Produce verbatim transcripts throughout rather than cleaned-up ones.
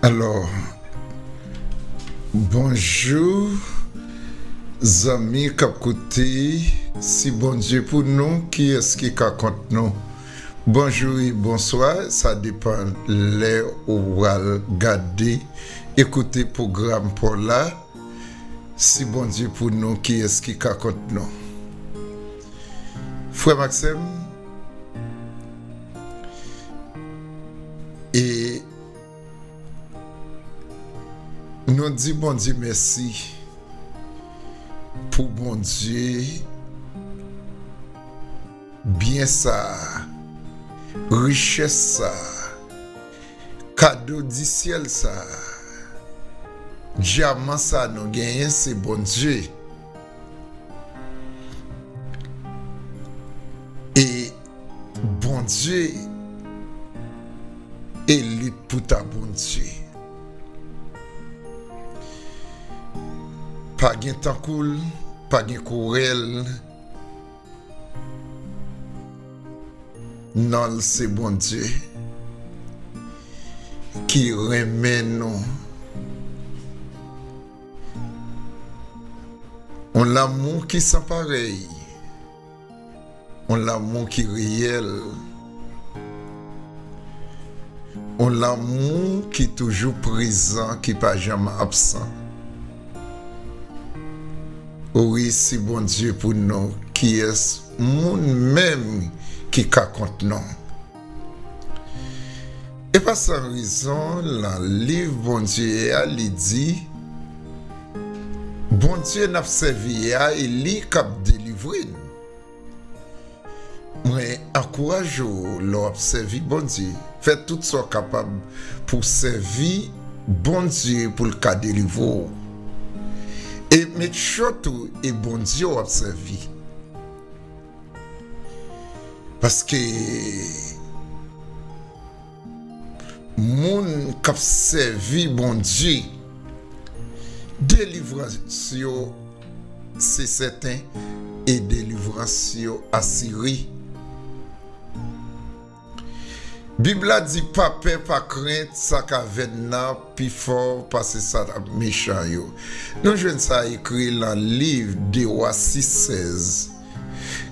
Alò, bonjou, zanmi k ap koute. Si Bondye pou nou, kiyès ki ka kont nou? Bonjou e bonswa, sa depann lè ou pral gade e koute pwogram pa w la. Si Bondye pou nou, kiyès ki ka kont nou? Frè m ak sè m, e nou di Bondye mèsi pou Bondye byen sa, richès sa, kado di syèl sa, dyaman sa nou genyen se Bondye. E Bondye, elit pou ta Bondye. Pa gen tankou l, pa gen kourè l. Non l se Bondye ki renmen nou. On lanmou ki san parèy. On lanmou ki reyèl. On lanmou ki toujou prezan, ki pa janm absan. Wi, si Bondye pou nou, kiyès moun menm ki ka kont nou? E pa san rezon, lan liv Bondye a, li di, Bondye n ap sèvi a, e li k ap delivre n. Mwen ankouraje w lè w ap sèvi Bondye. Fè tout sa w kapab pou w sèvi Bondye pou l ka delivre w. E make sure tou e Bondye w ap sèvi. Paske moun k ap sèvi Bondye, delivrans yo se sèten e delivrans yo asire. Bib la di, pa pè, pa krent, sa k avè n nan pi fò pase sa k ap mechan yo. Nou jwenn sa ekri lan liv De Wa sis sèz,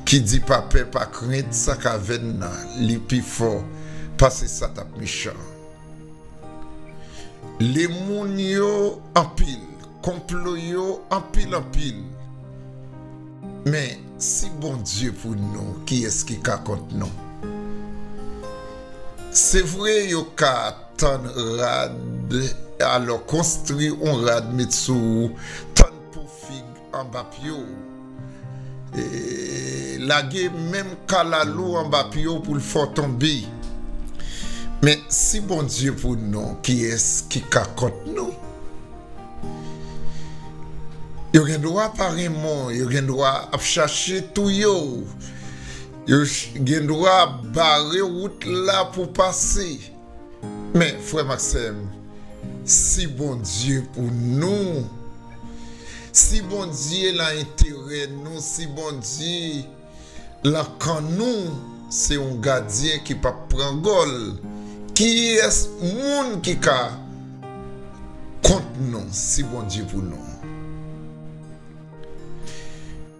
ki di, pa pè, pa krent, sa k avè n nan, li pi fò pase sa k ap mechan. Lemonn yo anpil, konplo yo anpil, anpil. Men, si Bondye pou nou, kiyès ki ka kont nou? Se vre, yo ka tann rad, alò konstwi on rad, met sou ou, tann po fig anba pye w. E, lage menm kalalou anba pye w pou l fè w tonbe. Men, si Bondye pou nou, kiyès ki ka kont nou? Yo gen dwa pa renmen w, yo gen dwa ap chache touye w, yo ch-, gen dwa bare wout la pou w pase. Men, frè m ak sè m, si Bondye pou nou, si Bondye lan enterè nou, si Bondye lan kan nou, se yon gadyen ki p ap pran gòl. Kiyès moun ki ka kont nou si Bondye pou nou?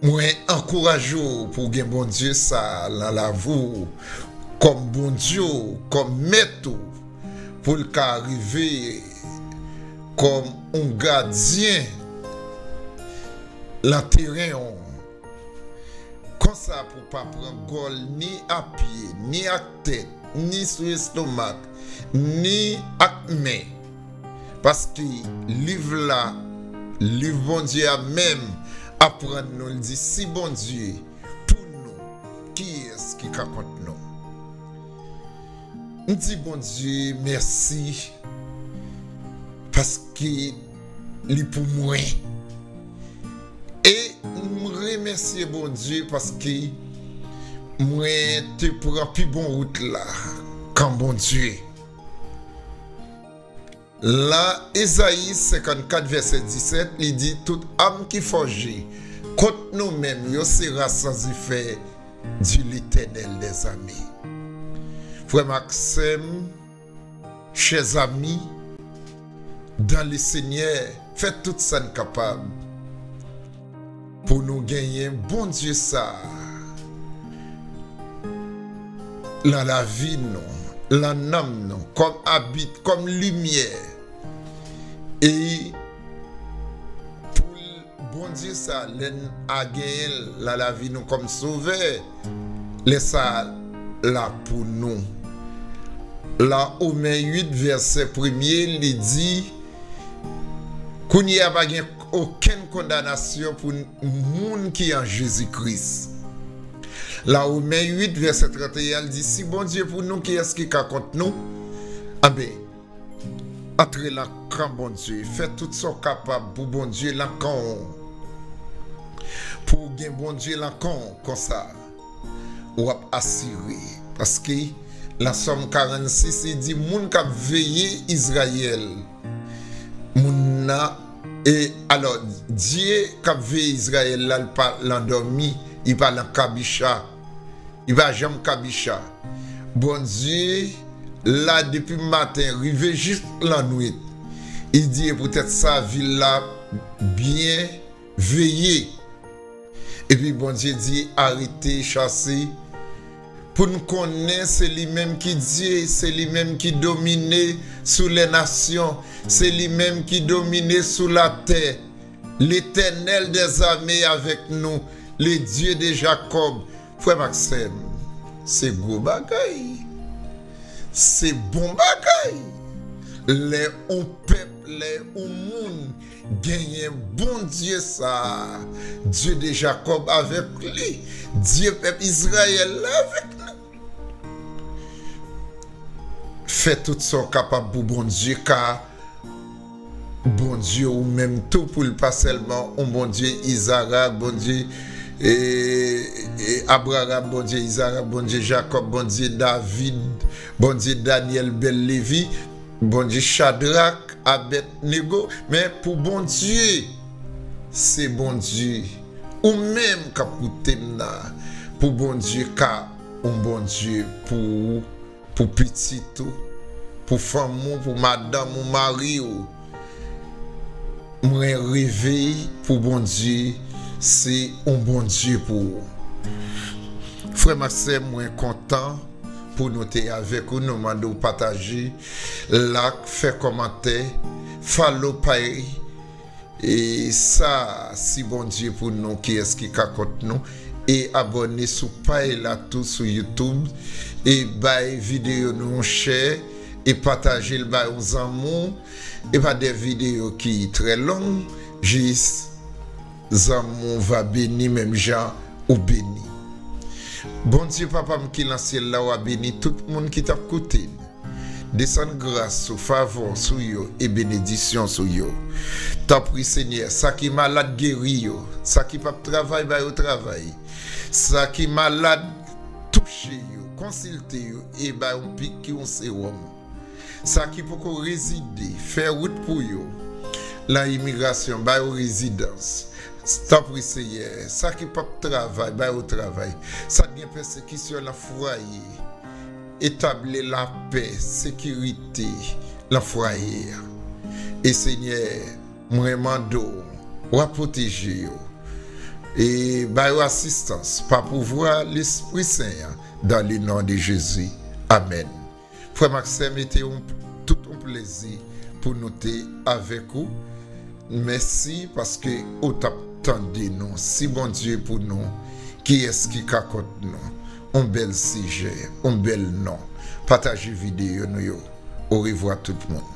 Mwen ankouraje w pou w gen Bondye sa a lan lavi w, kòm Bondye w, kòm mèt ou, pou l ka rive kòm yon gadyen lan teren w. Konsa pou w pa pran gòl ni a pye, ni ak tèt, ni sou estomak, ni ak men. Paske liv la, liv Bondye a menm, aprann nou, l di, si Bondye pou nou, kiyès ki ka kont nou? M di Bondye mèsi, paske li pou mwen. E m remèsye Bondye paske mwen te pran pi bon wout la, kan Bondye. Lan Ezayi senkannkat vèsè disèt, li di, tout arme qui est forgée contre nous-mêmes, yo sera sans effet, dit l'Éternel des armées. Frè m ak sè m, chè zanmi, dans le Seigneur, fè tout sa n kapab pou nou genyen Bondye sa a nan lavi nou, nan nanm nou, kòm abit, kòm limyè. E pou Bondye sa, lè n a genyen l nan lavi nou kòm Sovè, lè sa la pou nou. Nan Women uit, vèsè premye, li di, kounye a pa gen okenn kondanasyon pou moun ki an Jezi Kris. Nan Women uit, vèsè trannteyen, li di, si Bondye pou nou, kiyès ki ka kont nou? Anben, antre nan kan Bondye, fè tout sa w kapab pou Bondye nan kan w. Pou w gen Bondye nan kan w konsa, w ap asire. Paske nan Sòm karannsis, li di, moun k ap veye Izrayèl, moun nan, e, alò, Dye k ap veye Izrayèl la, li pa nan dòmi, li pa nan kabicha. Li pa janm kabicha. Bondye la depi maten rive jis lannwit. Li di, e poutèt sa, vil la byen veye. Epi Bondye di, arete chase. Pou n konnen se li menm ki Dye, se li menm ki domine sou lè nasyon, se li menm ki domine sou latè. Letènèl dèzame avèk nou, le Dye de Jakòb. Frè m ak sè m, se gwo bagay. Se bon bagay. Lè yon pèp, lè yon moun genyen Bondye sa a, Dye de Jakòb avèk li, Dye pèp Izrayèl la avèk nou. Fè tout sa w kapab pou Bondye, ka Bondye ou menm tou, pou l pa sèlman yon Bondye Izarak, Bondye, e, e, Abraram, Bondye Izarak, Bondye Jakòb, Bondye David, Bondye Danyèl, Bèl Levi, Bondye Chadrak, Abèdnego, men pou Bondye, se Bondye ou menm k ap koute m nan, pou Bondye ka yon Bondye pou ou, pou pitit ou, pou fanm ou, pou madanm ou, mari ou. Mwen reve pou Bondye, se yon Bondye pou ou. Frè m ak sè m, mwen kontan pou nou te avèk ou. Nou mande w pataje, like, fè kòmantè, follow page. E sa, si Bondye pou nou, kiyès ki ka kont nou? E abòne sou paj la tou sou YouTube. E bay videyo nou yon share. E pataje l bay yon zanmi w. E pa de videyo ki trè long. Jis zanmi w va beni menm jan ou beni. Bondye Papa m ki nan syèl la, w a beni tout moun ki t ap koute n. Desann gras ou, favè w sou yo e benedisyon sou yo. Tanpri, Senyè, sa ki malad, geri yo. Sa ki p ap travay, ba yo travay. Sa ki malad, touche yo, konsilte yo e ba yo yon pik ki yon sewòm. Sa ki poko rezide, fè wout pou yo. Nan imigrasyon, ba yo rezidans. Tanpri, Senyè, sa ki p ap travay, ba yo travay. Sa k gen pèsekisyon nan fwaye, etabli lapè, sekirite nan fwaye a. E Senyè, mwen mande w, w a pwoteje yo. E ba yo asistans pa pouvwa Lespri Sen an, dans le nom de Jésus. Amèn. Frè m ak sè m, se te yon, tout yon plezi pou nou te avèk ou. Mèsi paske ou t ap tande nou. Si Bondye pou nou, kiyès ki ka kont nou? On bèl sijè, on bèl non. Pataje videyo nou yo. Orevwa tout moun.